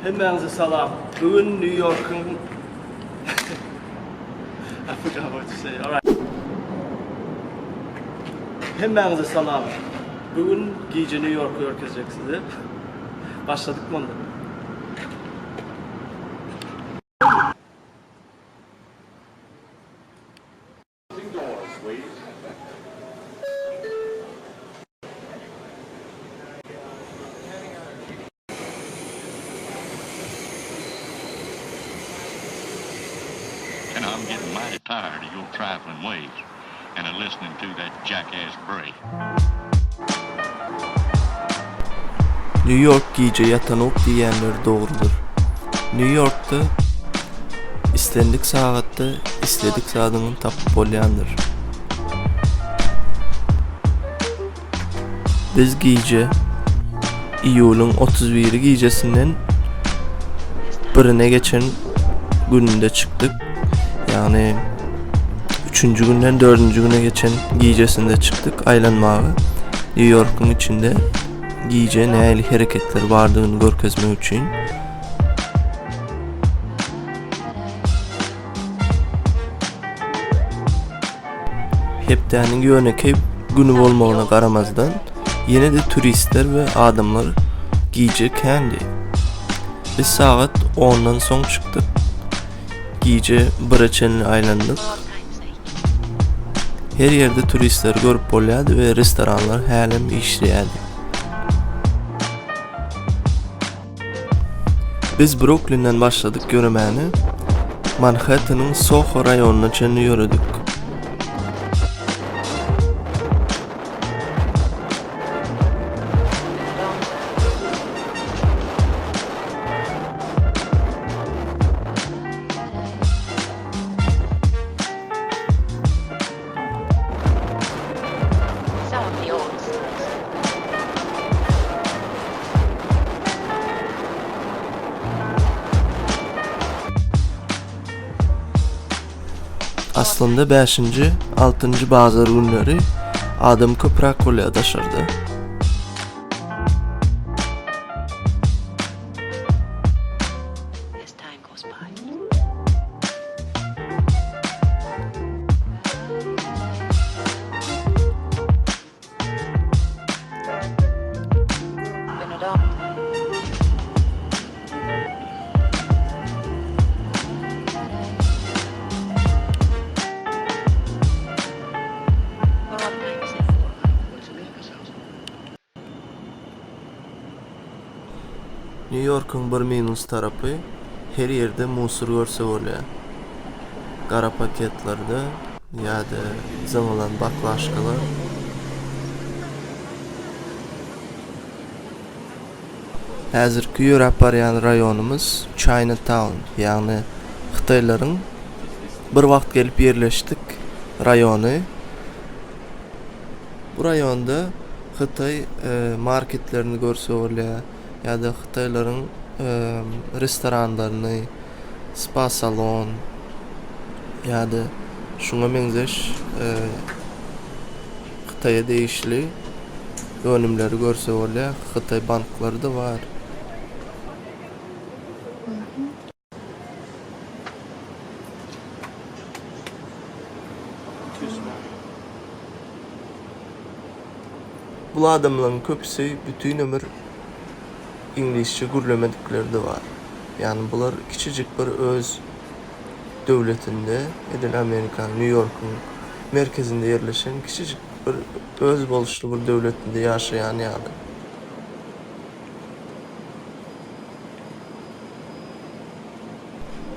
Hemmäňize salam. Bu gün New Yorkyň I forgot what to say. All right. Hemmäňize salam. Bu gün gije New Yorky görkezjek size. Başladyk mı onda? And I'm getting mighty tired of your trifling ways and of listening to that jackass Bray. New York gije ýatanok diýýänleri dogrudyr. New Yorkda islendik sagatda isledik zadyňy tapyp bolýandyr. Biz gije iýulyň 31-i gijesinden birine geçen gününde çykdyk. Ýagny üçünji günden dördünji güne geçen gijesinde çykdyk aýlanmaga. New Yorkuň içinde gije nähili hereketler bardygyny görkezmek üçin. Hepdäniň ýönekeý güni bolmagyna garamazdan, ýene-de turistler we adamlar gije kändi. Biz sagat ondan soň çykdyk. Gije bire çenli aýlandyk. Her ýerde turistleri görüp bolýardy we restoranlar hälem işleýärdi. Biz Bruklinden başladyk ýöremäni, Manhattanyň Soho raýonyna çenli ýöredik. Aslynda bäşinji, altynjy bazar günleri adam köpräk bolýar daşarda. Nýu-Ýorkuň bir minus tarapy, her ýerde musur görse bolýar. Gara paketlerde ýa-da zyňylan baklaşkalar. Häzirki ýöräp barýan raýonymyz Chinatown, ýagny hytaýlaryň bir wagt gelip ýerleşdik raýony. Bu raýonda hytaý marketlerini görse bolýar ýa-da hytaýlaryň restoranlaryny, spa salon ýa-da şuňa meňzeş hytaýa degişli önümleri görse bolýar. Hytaý banklary-da bar. Bul adamlaryň köpüsi bütin ömür iňlisçe gürlemedikleri-de bar. Ýagny bular kiçijik bir öz döwletinde, edil Amerikanyň Nýu-Ýorkuň merkezinde ýerleşen kiçijik bir özboluşly bir döwletinde ýaşaýan ýaly.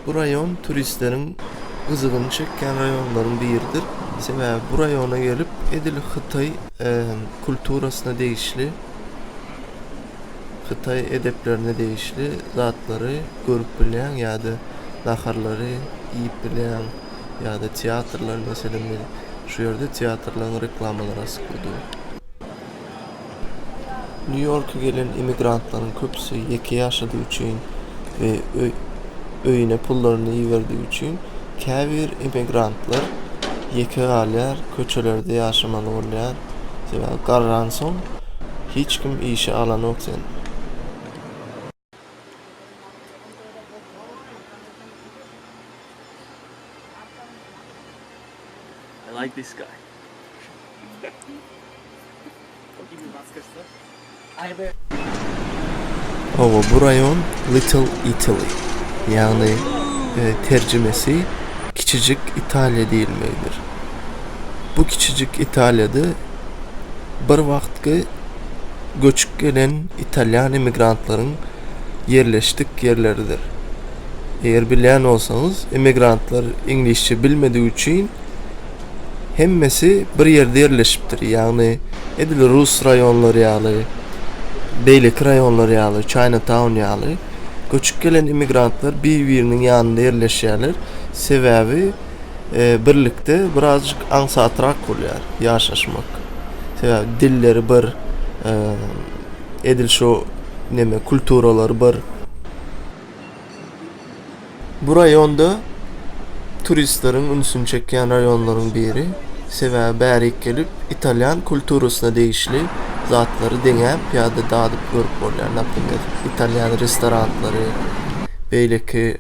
Bu raýon turistleriň gyzygyny çekýän raýonlaryň biridir. Sebäbi bu raýona gelip edil hytaý kulturasyna degişli, hytaý edeplerine degişli zatlary görüp bilýäň ýa-da naharlary iýip bilýäň ýa-da teatrlar meselem şu ýerde teatrlaryň reklamalary asykly dur. Nýu-Ýorka gelen immigrantlaryň köpüsi ýeke ýaşadygy üçin we öýüne pullaryny iberdigi üçin käbir immigrantlar ýeke galýar, köçelerde ýaşamaly bolýar. Sebäbi garransoň hiç kim işe alanok seni. like this guy. Hawa, bu raýon Little Italy, ýagny terjimesi Kiçijik Italiýa diýilmegidir. Bu Kiçijik Italiýada bir wagtky göçüp gelen italýan immigrantlaryň ýerleşdik ýerleridir. Eger bilýän bolsaňyz, immigrantlar iňlisçe bilmedigi üçin hemmesi bir ýerde ýerleşipdir. Ýagny edil rus raýonlary ýaly, beýleki raýonlar ýaly, Chinatown ýaly göçüp gelen immigrantlar bir-biriniň ýanynda ýerleşýärler. Sebäbi birlikde birazjyk aňsatrak bolýar ýaşaşmak. Sebäbi dilleri bir, edil şo neme kulturalary bir. Bu raýonda turistleriň ünsüni çekýän raýonlaryň biri. Sebäbi bärik gelip italýan kulturasyna degişli zatlary deňäp ýa-da dadyp görüp bolýar. Naprimer, italýan restorantlary, beýleki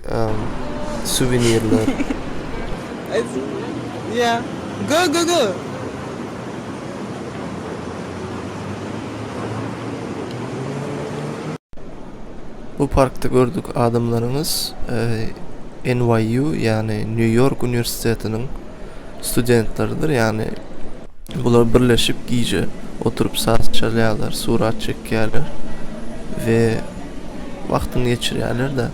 suwenirler. Yeah. Go go go. Bu parkda gördük adamlaryňyz NYU ýagny Nýu Ýork uniwersitetiniň studentleridir. Ýagny bular birleşip gije oturyp saz çalýarlar, surat çekýärler we wagtyny geçirýärler-de.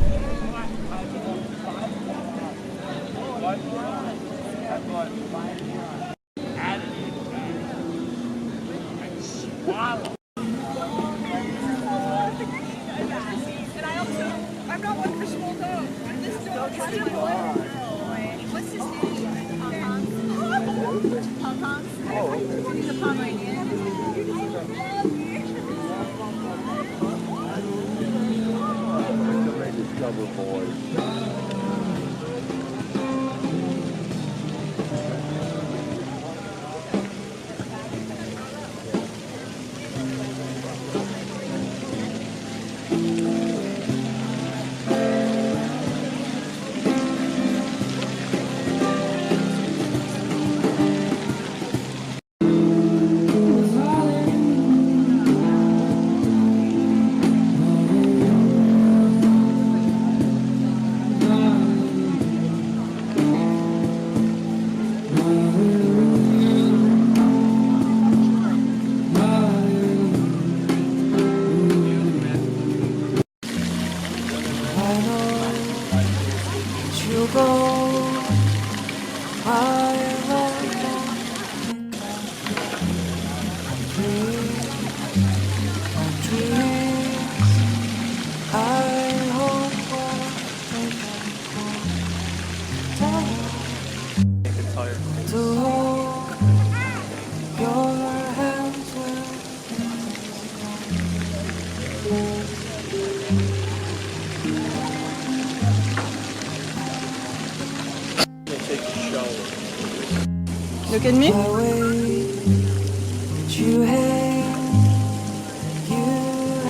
Look at me.